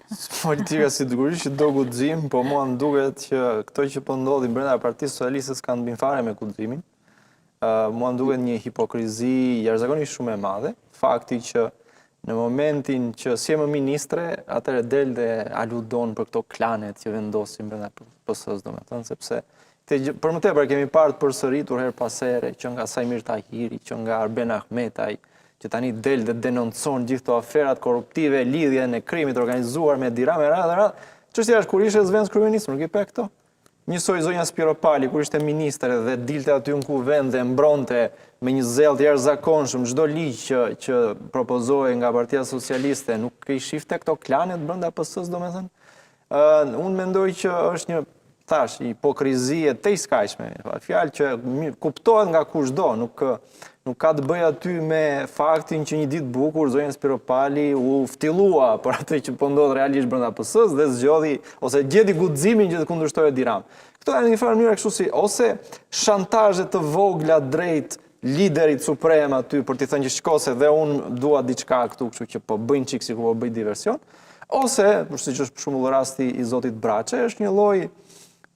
Politika sigurisht që do guxim, po mua më duket që këto që po ndodhin brenda Partisë Socialiste s'kanë të bëjnë fare me guximin. Mua më duket një hipokrizi jashtëzakonisht shumë e madhe, fakti që në momentin që s'je më ministre, atëherë del dhe aludon për këto klanet që vendosin brenda PS-së, domethënë, sepse Te, për më tepër kemi parë të përsëritur herë pas here, që nga Saimir Tahiri, që nga Arben Ahmetaj, që tani del dhe denoncon gjithë këto aferat korruptive, lidhjen e krimit të organizuar me Edi Ramën e radhë e radhë. Çështja është kur ishe zëvendëskryeministër, nuk i pe këto. Njësoj zonja Spiropali kur ishte ministre dhe dilte aty në kuvend dhe mbronte me një zell të jashtëzakonshëm çdo ligj që që propozohej nga Partia Socialiste, nuk i shifte këto klanet brenda PS-së, domethënë. Ë unë mendoj që është një thash, hipokrizi e tejskajshme, fjalë që kuptohet nga kushdo, nuk nuk ka të bëjë aty me faktin që një ditë bukur zonja Spiropali u ftillua për atë që po ndodh realisht brenda PS-së dhe zgjodhi ose gjeti guximin që të kundërshtojë Edi Ramën. Këto janë në një farë mënyre kështu si ose shantazhe të vogla drejt liderit suprem aty për t'i thënë që shiko se dhe unë dua diçka këtu, kështu që po bëjnë çik sikur po bëj diversion, ose, siç është për shembull rasti i zotit Braçe, është një lloj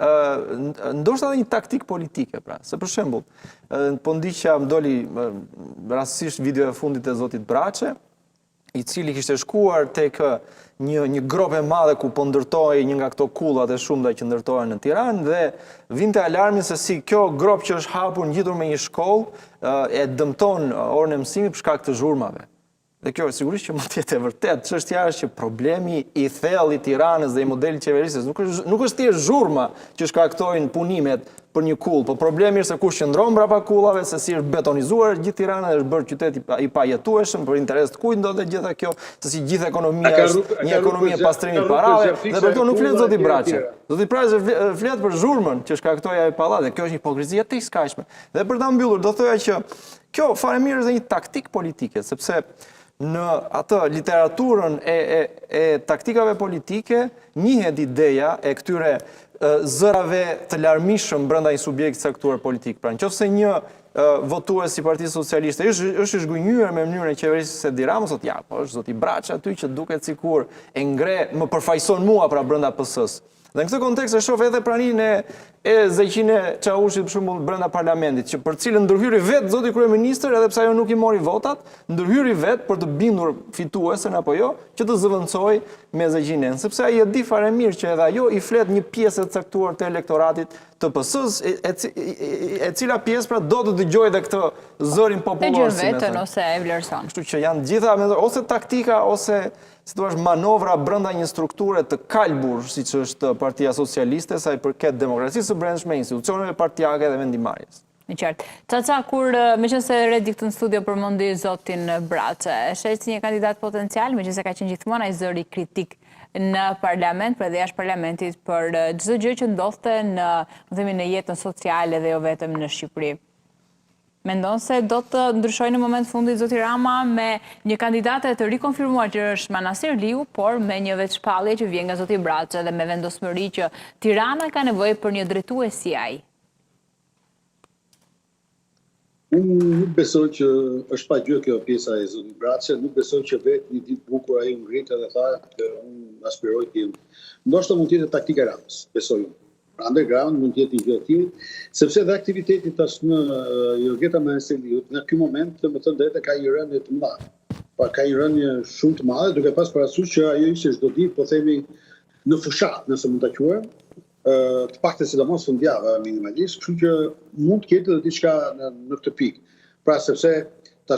ë ndoshta edhe një taktikë politike, pra, se për shembull, po ndiqja më doli rastësisht video e fundit e zotit Braçe, i cili kishte shkuar tek një një gropë e madhe ku po ndërtohej një nga këto kullat e shumta që ndërtohen në Tiranë dhe vinte alarmin se si kjo gropë që është hapur ngjitur me një shkollë e dëmton orën e mësimit për shkak të zhurmave. Dhe kjo sigurisht që mund të jetë e vërtetë. Çështja është që problemi i thellë i Tiranës dhe i modelit qeverisës nuk është nuk është thjesht zhurma që shkaktojnë punimet për një kullë, po problemi është se kush qëndron mbrapa kullave, se si është betonizuar gjithë Tirana dhe është bërë qytet i pajetueshëm për interes të kujt ndodh e gjitha kjo, se si gjithë ekonomia është një ekonomi e pastrimit të parave dhe për këto nuk flet zoti Braçe. Zoti Braçe flet për zhurmën që shkaktoi ai pallat dhe kjo është një hipokrizi e tejskajshme. Dhe për ta mbyllur, do thoja që kjo fare mirë është një taktikë politike, sepse në atë literaturën e, e, e taktikave politike njihet ideja e këtyre zërave të larmishëm brenda një subjekti të caktuar politik. Pra, në qoftë se një votues i Partisë Socialiste është është i zhgënjyer me mënyrën e qeverisjes së Edi Ramës, thotë ja, po është zoti Braçe aty që duket sikur e ngre, më përfaqëson mua pra brenda PS-së. Dhe në këtë kontekst e shoh edhe praninë e e Zeqine Çaushit për shembull brenda parlamentit, që për cilën ndërhyri vetë zoti kryeministër, edhe pse ajo nuk i mori votat, ndërhyri vetë për të bindur fituesen apo jo, që të zëvendësohej me Zeqinen, sepse ai e di fare mirë që edhe ajo i flet një pjese të caktuar të elektoratit të PS-së, e, e, e, e cila pjesë pra do të dëgjojë dhe këtë zërin popullor. E gjen veten ose e vlerëson. Kështu që janë gjitha ose taktika ose si thua, manovra brenda një strukture të kalbur, siç është Partia Socialiste, sa i përket demokracisë së brendshme, institucioneve partiake dhe vendimmarrjes. E qartë. Caca, kur, meqenëse Redi këtu në studio përmendi zotin Braçe, e sheh si një kandidat potencial, meqenëse ka qenë gjithmonë ai zëri kritik në parlament, por edhe jashtë parlamentit, për çdo gjë që ndodhte në, më themi, në jetën sociale dhe jo vetëm në Shqipëri. Mendon se do të ndryshojë në moment të fundit zoti Rama me një kandidate të rikonfirmuar që është Manastirliu, por me një vetëshpallje që vjen nga zoti Braçe dhe me vendosmëri që Tirana ka nevojë për një drejtues si ai. Unë nuk besoj që është pa gjë kjo pjesa e zotit Braçe, nuk besoj që vetë një ditë bukur ai u ngrit edhe tha që unë aspiroj të jem. Ndoshta mund të jetë taktika e Ramës, besoj unë. Underground mund të jetë një gjë e tillë, sepse dhe aktiviteti tashmë i Jorgeta Manastirliut në ky moment, të me thënë drejtën, ka një rënie të madhe. Pa ka një rënie shumë të madhe, duke pas parasysh që ajo ishte çdo ditë, po themi, në fushatë, nëse mund ta quajmë, të paktën sidomos fundjavë minimalisht, kështu që mund të ketë edhe diçka në, në këtë pikë. Pra sepse